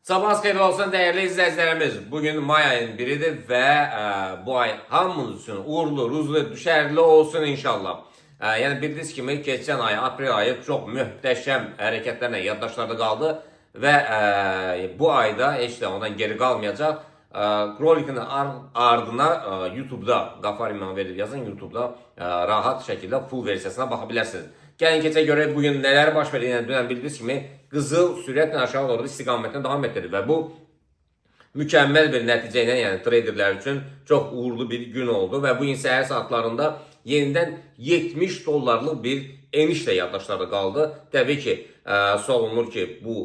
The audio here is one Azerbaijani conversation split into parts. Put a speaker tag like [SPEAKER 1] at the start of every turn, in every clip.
[SPEAKER 1] Sabahınız xeyirli olsun dəyərli izləyicilərimiz. Bugün may ayının biridir və bu ay hamımız üçün uğurlu, ruzlu, düşərli olsun inşallah. Yəni bildiyiniz kimi keçən ay, aprel ayı çox möhtəşəm hərəkətlərlə yaddaşlarda qaldı və bu ayda heç də ondan geri qalmayacaq. Rolikin ardına YouTube-da Qafar İmamverdiyev yazın, YouTube-da rahat şəkildə full versiyasına baxa bilərsiniz. Gəlin keçək görək bugün nələr baş verdi. Yəni dünən bildiyiniz kimi qızıl sürətlə aşağı doğru istiqamətini davam etdirdi və bu mükəmməl bir nəticə ilə, yəni traderlər üçün çox uğurlu bir gün oldu və bu gün səhər saatlarında yenidən 70 dollarlıq bir enişlə yaddaşlarda qaldı. Təbii ki, sual olunur ki, bu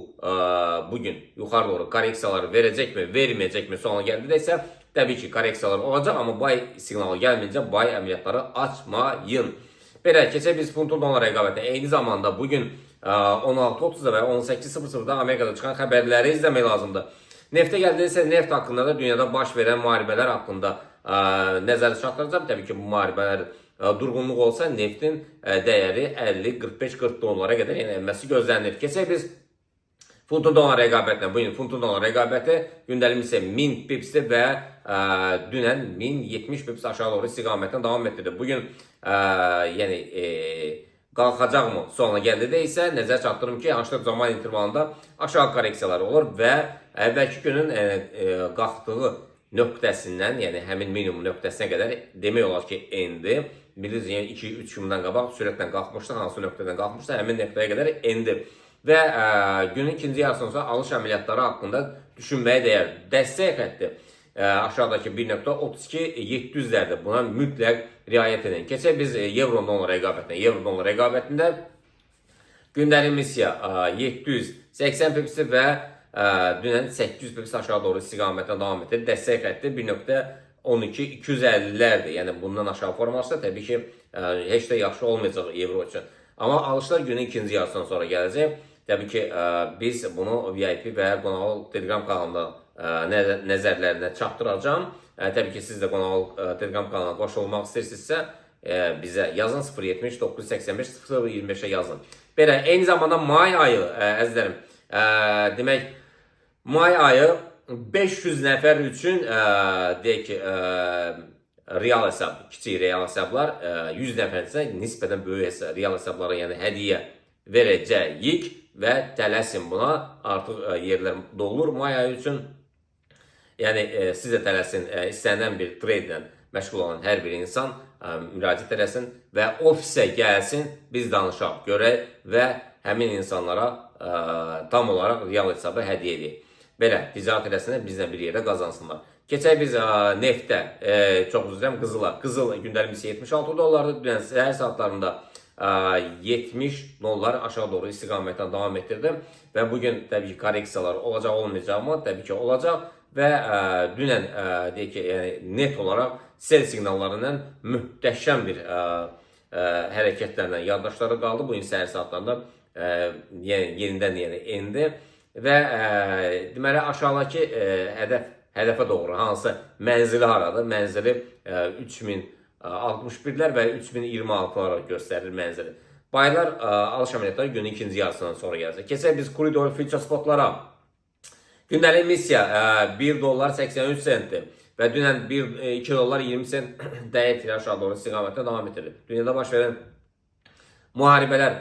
[SPEAKER 1] bugün yuxarı doğru korreksiyalar verəcəkmi, verməyəcəkmi sualına gəldikdə isə təbii ki, korreksiyalar olacaq, amma buy siqnalı gəlməyincə buy əməliyyatları açmayın. Belə keçək biz funtun dollar rəqabətinə. Eyni zamanda bugün 16:30-da və 18:00-da Amerikada çıxan xəbərləri izləmək lazımdır. Neftə gəldikdə isə neft haqqında da dünyada baş verən müharibələr haqqında nəzərə çatdıracağam. Təbii ki, bu müharibələr durğunluq olsa neftin dəyəri 50, 45, 40 dollara qədər yəni enməsi gözlənilir. Keçək biz funtun dollar rəqabətinə. Bugün funtun dollar rəqabəti gündəlik isə 1000 pipsdir və dünən 1070 pips aşağı doğru istiqamətlə davam etdirdi. Bugün yəni qalxacaqmı sualına gəldikdə isə nəzər çatdırım ki, H4 zaman intervalında aşağı korreksiyalar olur və əvvəlki günün qalxdığı nöqtəsindən, yəni həmin minimum nöqtəsinə qədər demək olar ki, endi. Bilirsiniz, yəni 2-3 gündən qabaq sürətlə qalxmışdı, hansı nöqtədən qalxmışdı, həmin nöqtəyə qədər endi. Və günün ikinci yarısından sonra alış əməliyyatları haqqında düşünməyə dəyər. Dəstək xətti aşağıdakı 1.32 700-lərdir. Buna mütləq riayət edin. Keçək biz euro dollar rəqabətinə. Euro dollar rəqabətində gündəlik missiya 780 pipsi və dünən 800 pips aşağı doğru istiqamətlə davam etdi. Dəstək xətti 1.12 250-lərdir. Yəni bundan aşağı formalaşsa təbii ki, heç də yaxşı olmayacaq euro üçün. Amma alışlar günün ikinci yarısından sonra gələcək. Təbii ki, biz bunu VIP və qonaqlı Telegram kanalında nəzərlərinə çatdıracağam. Təbii ki, siz də qonaqlı Telegram kanalına qoşulmaq istəyirsinizsə, bizə yazın, 070 985 025-ə yazın. Belə, eyni zamanda may ayı, əzizlərim, demək may ayı 500 nəfər üçün deyək ki, real hesab, kiçik real hesablar, 100 nəfər isə nisbətən böyük hesab, real hesablara yəni hədiyyə verəcəyik və tələsin buna, artıq yerlər dolur may ayı üçün. Yəni siz də tələsin, istənilən bir trade ilə məşğul olan hər bir insan müraciət eləsin və ofisə gəlsin, biz danışaq, görək və həmin insanlara tam olaraq real hesabı hədiyyə edək. Belə ticarət eləsinlər, bizlə bir yerdə qazansınlar. Keçək biz neftə, çox üzr istəyirəm, qızıla. Qızıl gündəlik isə 76 dollardır. Dünən səhər saatlarında 70 dollar aşağı doğru istiqamətlə davam etdirdi və bugün təbii ki, korreksiyalar olacaq, olmayacaqmı? Təbii ki, olacaq və dünən deyək ki, yəni net olaraq sell siqnallarından möhtəşəm bir hərəkətlərlə yaddaşlarda qaldı. Bu gün səhər saatlarında yəni yenidən yəni endi və deməli aşağıdakı hədəfə doğru hansı mənzili haradır? Mənzili 3061-lər və 3026-lar göstərir mənzili. Buylar alış əməliyyatları günün ikinci yarısından sonra gələcək. Keçək biz crude oil future spotlara. Gündəlik missiya 1 dollar 83 sentdir və dünən 1 2 dollar 20 sent dəyər itirə aşağı doğru istiqamətdə davam etdirir. Dünyada baş verən müharibələr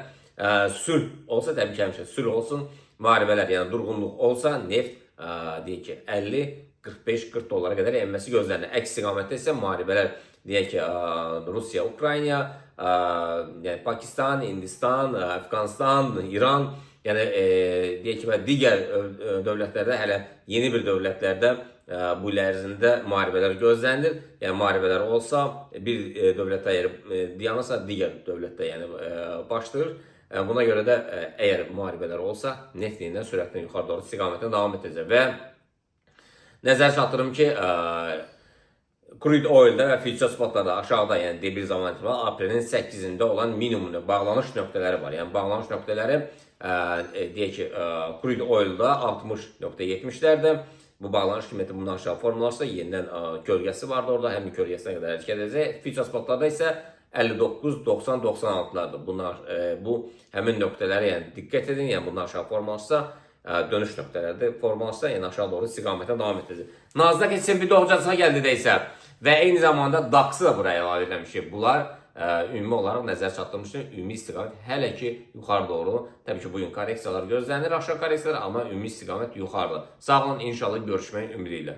[SPEAKER 1] sülh olsa, təbii ki, həmişə sülh olsun, müharibələr, yəni durğunluq olsa neft deyək ki, 50 45 40 dollara qədər enməsi gözlənilir. Əks istiqamətdə isə müharibələr, deyək ki, Rusiya, Ukrayna, yəni Pakistan, Hindistan, Əfqanistan, İran, yəni deyək ki, və digər dövlətlərdə, hələ yeni bir dövlətlərdə bu il ərzində müharibələr gözlənilir. Yəni müharibələr olsa bir dövlətdə əgər dayanırsa, digər dövlətdə yəni başlayır. Buna görə də əgər müharibələr olsa, neft yenidən sürətlə yuxarı doğru istiqamətlə davam edəcək və nəzər çatdırım ki, crude oil'da və future spotlarda aşağıda, yəni bir zaman intervalı aprelin 8-də olan minimum bağlanış nöqtələri var. Yəni bağlanış nöqtələri deyək ki, crude oil'da 60.70-lərdir. Bu bağlanış qiyməti bundan aşağı formalaşsa yenidən kölgəsi vardı orada, həmin kölgəsinə qədər hərəkət edəcək. Future spotlarda isə 59, 90, 96-lardır. Bunlar bu həmin nöqtələrə yəni diqqət edin. Yəni bundan aşağı formalaşsa dönüş nöqtələrdir. Formalaşsa yenə aşağı doğru istiqamətə davam edəcək. Nasdaq S&P Dow Jones-a gəldi isə və eyni zamanda DAX-ı da buraya əlavə eləmişik. Bunlar ümumi olaraq nəzərə çatdırmışdır. Ümumi istiqamət hələ ki yuxarı doğru. Təbii ki, bu gün korreksiyalar gözlənilir, aşağı korreksiyalar, amma ümumi istiqamət yuxarıdır. Sağ olun, inşallah görüşmək ümidi ilə.